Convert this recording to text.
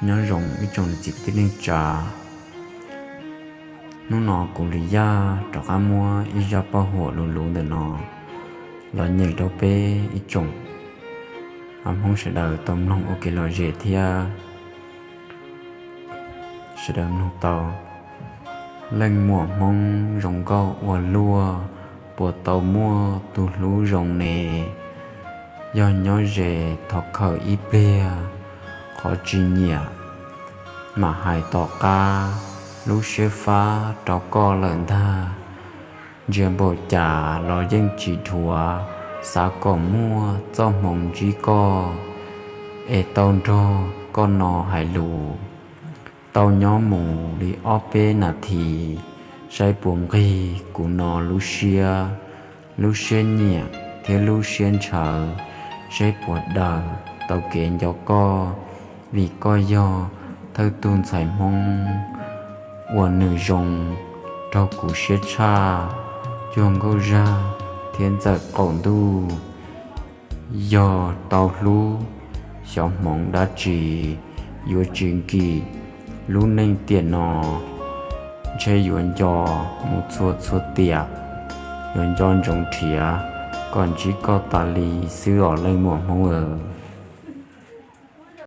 Nyob zoo ib tsoom niam txiv kwv tij neej tsa. Hnub no kuv Lis Yaj rov qab muab ib zaj paj huam luv luv ntawm no los nyeem rau peb ib tsoom Hmoob sawv daws tau mloog ua kev lom zem thiab. Sawv daws mloog tau. Leej muam Hmoob zoo nkauj ua luaj, puas tau muaj tus hlub zoo ne? Yog nyob ze thov khawm ib pliag, qhov tsis nyiam mam hais tom qab, lub siab fab rau koj lawm ntag. Ntsia npaum cas los yeej tsis dhuav, xav kom muaj txoj hmoov ntsib koj, es tau nrog koj no hais lus. Tau nyob mus li ob peb nas this, saib puas nqig kuv no lub siab, lub siab nyiam thiab lub siab ntshaw, saib puas daws tau kev nco koj, vim koj yog thawj tug ntxhais Hmoob uas nws zoo raug kuv siab tshaj, cuag Nkauj Zaj thiab Ntxawm qaum ntuj. Yog tau hlub, xyov hmoov dab tsi yuav tsis nkim lub neej tiam no, ntshe yuav nco mus txhua txhua tiam, yuav nco ntsoov nrhiav kom ntsib koj tas li xwb os leej muam Hmoob aw.